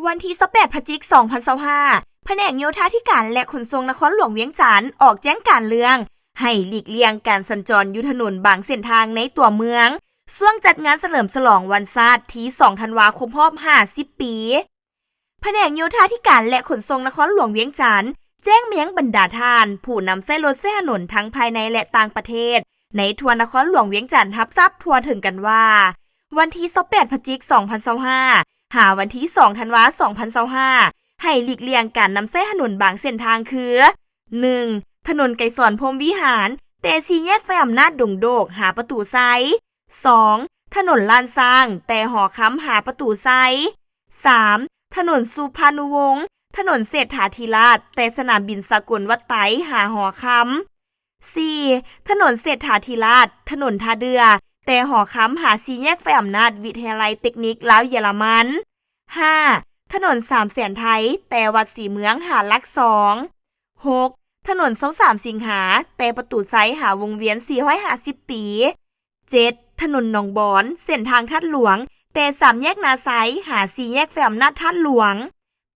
ວັນທີຊາວແປດ ພະຈິກ ສອງພັນຊາວຫ້າ ພະແນກໂຍທາທິການ ແລະ ຂົນສົ່ງນະຄອນຫຼວງວຽງຈັນ ອອກແຈ້ງການເລື່ອງ ໃຫ້ຫຼີກລ່ຽງການສັນຈອນຢູ່ຖະໜົນບາງເສັ້ນທາງໃນຕົວເມືອງ ຊ່ວງຈັດງານສະເຫຼີມສະຫຼອງວັນຊາດທີສອງທັນວາ ຄົບຮອບຫ້າສິບປີ. ພະແນກໂຍທາທິການ ແລະ ຂົນສົ່ງນະຄອນຫຼວງວຽງຈັນ ແຈ້ງມາຍັງບັນດາທ່ານຜູ້ນຳໃຊ້ລົດໃຊ້ຖະໜົນທັງພາຍໃນ ແລະ ຕ່າງປະເທດ ໃນທົ່ວນະຄອນຫຼວງວຽງຈັນຮັບຊາບທົ່ວເຖິງກັນວ່າ ວັນທີຊາວແປດ ພະຈິກ ສອງພັນຊາວຫ້າ ຫາວັນທີສອງທັນວາ ສອງພັນຊາວຫ້າ ໃຫ້ຫຼີກລ່ຽງການນຳໃຊ້ຖະໜົນບາງເສັ້ນທາງຄື ໜຶ່ງ ຖະໜົນໄກສອນ ພົມວິຫານ ແຕ່ສີ່ແຍກໄຟອຳນາດ ດົງໂດກ ຫາປະຕູໄຊ, ສອງ ຖະໜົນລ້ານຊ້າງ ແຕ່ຫໍຄຳ ຫາປະຕູໄຊ, ສາມ ຖະໜົນສຸພານຸວົງ ຖະໜົນເສດຖາທິລາດ ແຕ່ສະໜາມບິນສາກົນວັດໄຕ ຫາຫໍຄຳ, ສີ່ ຖະໜົນເສດຖາທິລາດ ຖະໜົນທ່າເດື່ອ ແຕ່ຫໍຄຳ ຫາສີ່ແຍກໄຟອຳນາດ ວິທະຍາໄລເຕັກນິກລາວເຢຍລະມັນ, ຫ້າ ຖະໜົນສາມແສນໄທ ແຕ່ວັດສີເມືອງ ຫາຫຼັກສອງ, ຫົກ ຖະໜົນຊາວສາມສິງຫາ ແຕ່ປະຕູໄຊ ຫາວົງວຽນສີ່ຮ້ອຍຫ້າສິບປີ, ເຈັດ ຖະໜົນໜອງບອນ ເສັ້ນທາງທາດຫຼວງ ແຕ່ສາມແຍກນາໄຊ ຫາສີ່ແຍກໄຟອຳນາດທາດຫຼວງ,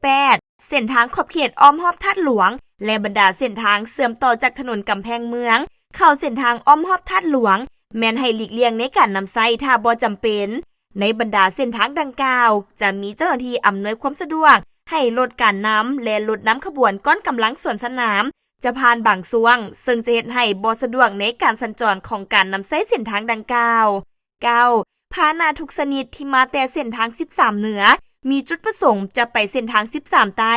ແປດ ເສັ້ນທາງຂອບເຂດອ້ອມຮອບທາດຫຼວງ ແລະ ບັນດາເສັ້ນທາງເຊື່ອມຕໍ່ຈາກຖະໜົນກຳແພງເມືອງ ເຂົ້າເສັ້ນທາງອ້ອມຮອບທາດຫຼວງ ແມ່ນໃຫ້ຫຼີກລ່ຽງໃນການນຳໃຊ້ຖ້າບໍ່ຈຳເປັນ. ໃນບັນດາເສັ້ນທາງດັ່ງກ່າວ ຈະມີເຈົ້າໜ້າທີ່ອຳນວຍຄວາມສະດວກໃຫ້ລົດການນຳ ແລະ ລົດນຳຂະບວນກ້ອນກຳລັງສວນສະໜາມ ຈະຜ່ານບາງຊ່ວງ ເຊິ່ງຈະເຮັດໃຫ້ບໍ່ສະດວກໃນການສັນຈອນຂອງການນຳໃຊ້ເສັ້ນທາງດັ່ງກ່າວ. ເກົ້າ ພາຫະນະທຸກຊະນິດທີ່ມາແຕ່ເສັ້ນທາງສິບສາມເໜືອ ມີຈຸດປະສົງຈະໄປເສັ້ນທາງສິບສາມໃຕ້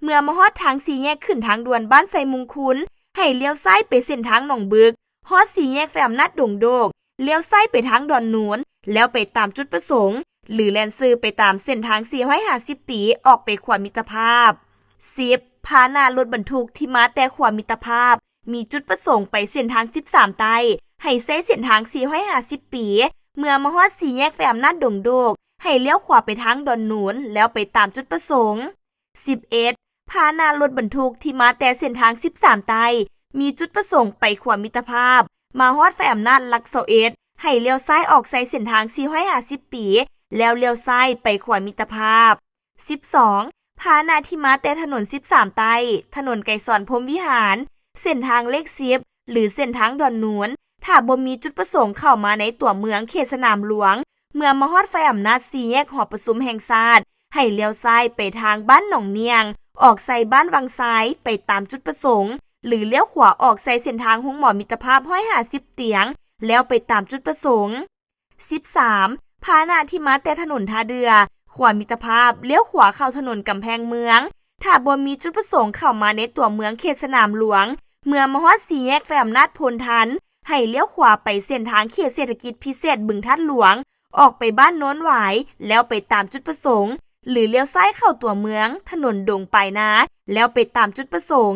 ເມື່ອມາຮອດທາງສີ່ແຍກຂຶ້ນທາງດ່ວນບ້ານໄຊມຸງຄຸນ ໃຫ້ລ້ຽວຊ້າຍໄປເສັ້ນທາງໜອງບຶກ, ຮອດສີ່ແຍກໄຟອຳນາດດົງໂດກ, ລ້ຽວຊ້າຍໄປທາງດອນໜູນ ແລ້ວໄປຕາມຈຸດປະສົງ ຫຼື ແລ່ນຊື່ໄປຕາມເສັ້ນທາງສີ່ຮ້ອຍຫ້າສິບປີ ອອກໄປຂົວມິດຕະພາບ. ສິບ ພາຫະນະລົດບັນທຸກທີ່ມາແຕ່ຂົວມິດຕະພາບ ມີຈຸດປະສົງໄປເສັ້ນທາງສິບສາມໃຕ້ ໃຫ້ໃຊ້ເສັ້ນທາງສີ່ຮ້ອຍຫ້າສິບປີ ເມື່ອມາຮອດສີ່ແຍກໄຟອຳນາດດົງໂດກ ໃຫ້ລ້ຽວຂວາໄປທາງດອນໜູນ ແລ້ວໄປຕາມຈຸດປະສົງ. ສິບເອັດ ພາຫະນະລົດບັນທຸກທີ່ມາແຕ່ເສັ້ນທາງສິບສາມໃຕ້ ມີຈຸດປະສົງໄປຂົວມິດຕະພາບ ມາຮອດໄຟອຳນາດຫຼັກຊາວເອັດ ໃຫ້ລ້ຽວຊ້າຍອອກໃສ່ເສັ້ນທາງສີ່ຮ້ອຍຫ້າສິບປີ ແລ້ວລ້ຽວຊ້າຍໄປຂົວມິດຕະພາບ. ສິບສອງ ພາຫະນະທີ່ມາແຕ່ຖະໜົນສິບສາມໃຕ້, ຖະໜົນໄກສອນ ພົມວິຫານ, ເສັ້ນທາງເລກສິບ ຫຼື ເສັ້ນທາງດອນໜູນ, ຖ້າບໍ່ມີຈຸດປະສົງເຂົ້າມາໃນຕົວເມືອງເຂດສະໜາມຫຼວງ, ເມື່ອມາຮອດໄຟອຳນາດສີ່ແຍກຫໍປະຊຸມແຫ່ງຊາດ, ໃຫ້ລ້ຽວຊ້າຍໄປທາງບ້ານໜອງໜ່ຽງ, ອອກໃສ່ບ້ານວັງຊາຍໄປຕາມຈຸດປະສົງ, ຫຼື ລ້ຽວຂວາອອກໃສ່ເສັ້ນທາງໂຮງໝໍມິດຕະພາບຮ້ອຍຫ້າສິບຕຽງ, ແລ້ວໄປຕາມຈຸດປະສົງ. ສິບສາມ ພາຫະນະທີ່ມາແຕ່ຖະໜົນທ່າເດື່ອ, ຂົວມິດຕະພາບ, ລ້ຽວຂວາເຂົ້າຖະໜົນກຳແພງເມືອງ, ຖ້າບໍ່ມີຈຸດປະສົງເຂົ້າມາໃນຕົວເມືອງເຂດສະໜາມຫຼວງ, ເມື່ອມາຮອດສີ່ແຍກໄຟອຳນາດໂພນທັນ, ໃຫ້ລ້ຽວຂວາໄປເສັ້ນທາງເຂດເສດຖະກິດພິເສດບຶງທາດຫຼວງ, ອອກໄປບ້ານໂນນຫວາຍ, ແລ້ວໄປຕາມຈຸດປະສົງ, ຫຼື ລ້ຽວຊ້າຍເຂົ້າຕົວເມືອງ, ຖະໜົນດົງປາຍນາ, ແລ້ວໄປຕາມຈຸດປະສົງ.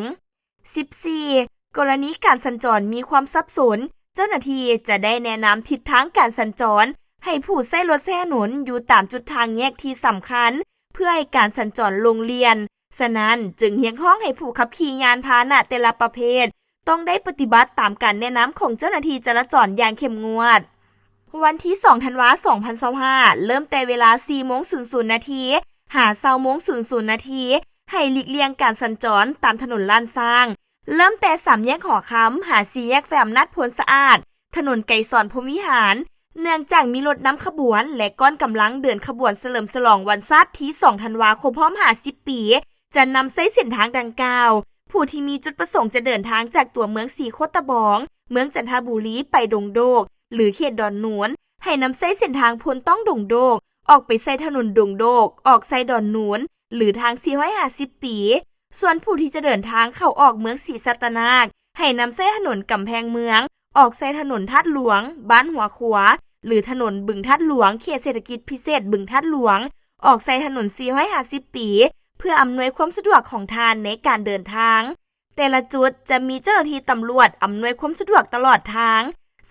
ສິບສີ່ ກໍລະນີການສັນຈອນມີຄວາມສັບສົນ, ເຈົ້າໜ້າທີ່ຈະໄດ້ແນະນຳທິດທາງການສັນຈອນໃຫ້ຜູ້ໃຊ້ລົດໃຊ້ຖະໜົນຢູ່ຕາມຈຸດທາງແຍກທີ່ສຳຄັນ ເພື່ອໃຫ້ການສັນຈອນໂລ່ງລ່ຽນ. ສະນັ້ນ, ຈຶ່ງຮຽກຮ້ອງໃຫ້ຜູ້ຂັບຂີ່ຍານພາຫະນະແຕ່ລະປະເພດ ຕ້ອງໄດ້ປະຕິບັດຕາມການແນະນຳຂອງເຈົ້າໜ້າທີ່ຈະລາຈອນຢ່າງເຂັ້ມງວດ. ວັນທີສອງທັນວາ ສອງພັນຊາວຫ້າ ເລີ່ມແຕ່ເວລາສີ່ໂມງສູນສູນນາທີ ຫາຊາວໂມງສູນສູນນາທີ ໃຫ້ຫຼີກລ່ຽງການສັນຈອນຕາມຖະໜົນລ້ານຊ້າງ ເລີ່ມແຕ່ສາມແຍກຫໍຄຳ ຫາສີ່ແຍກໄຟອຳນາດໂພນສະອາດ, ຖະໜົນໄກສອນ ພົມວິຫານ, ເນື່ອງຈາກມີລົດນຳຂະບວນ ແລະ ກ້ອນກຳລັງເດີນຂະບວນສະເຫຼີມສະຫຼອງວັນຊາດທີສອງທັນວາ ຄົບຮອບຫ້າສິບປີ ຈະນຳໃຊ້ເສັ້ນທາງດັ່ງກ່າວ. ຜູ້ທີ່ມີຈຸດປະສົງຈະເດີນທາງຈາກຕົວເມືອງສີໂຄດຕະບອງ, ເມືອງຈັນທະບູລີ ໄປດົງໂດກ ຫຼື ເຂດດອນໜູນ, ໃຫ້ນຳໃຊ້ເສັ້ນທາງໂພນຕ້ອງດົງໂດກ ອອກໄປໃສ່ຖະໜົນດົງໂດກ, ອອກໃສ່ດອນໜູນ ຫຼື ທາງສີ່ຮ້ອຍຫ້າສິບປີ. ສ່ວນຜູ້ທີ່ຈະເດີນທາງເຂົ້າອອກເມືອງສີສັດຕະນາກ, ໃຫ້ນຳໃຊ້ຖະໜົນກຳແພງເມືອງ, ອອກໃສ່ຖະໜົນທາດຫຼວງ, ບ້ານຫົວຂົວ ຫຼື ຖະໜົນບຶງທາດຫຼວງ, ເຂດເສດຖະກິດພິເສດບຶງທາດຫຼວງ, ອອກໃສ່ຖະໜົນສີ່ຮ້ອຍຫ້າສິບປີ ເພື່ອອຳນວຍຄວາມສະດວກຂອງທ່ານໃນການເດີນທາງ. ແຕ່ລະຈຸດຈະມີເຈົ້າໜ້າທີ່ຕຳຫຼວດອຳນວຍຄວາມສະດວກຕະຫຼອດທາງ.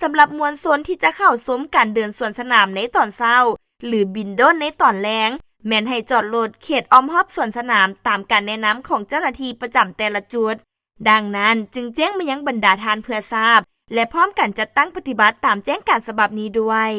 ສຳລັບມວນຊົນທີ່ຈະເຂົ້າຊົມການເດີນສວນສະໜາມໃນຕອນເຊົ້າ ຫຼື ບິນໂດຣນໃນຕອນແລງ, ແມ່ນໃຫ້ຈອດລົດເຂດອ້ອມຮອບສວນສະໜາມຕາມການແນະນຳຂອງເຈົ້າໜ້າທີ່ປະຈຳແຕ່ລະຈຸດ. ດັ່ງນັ້ນ, ຈຶ່ງແຈ້ງມາຍັງບັນດາທ່ານເພື່ອຊາບ ແລະ ພ້ອມກັນຈັດຕັ້ງປະຕິບັດຕາມແຈ້ງການສະບັບນີ້ດ້ວຍ.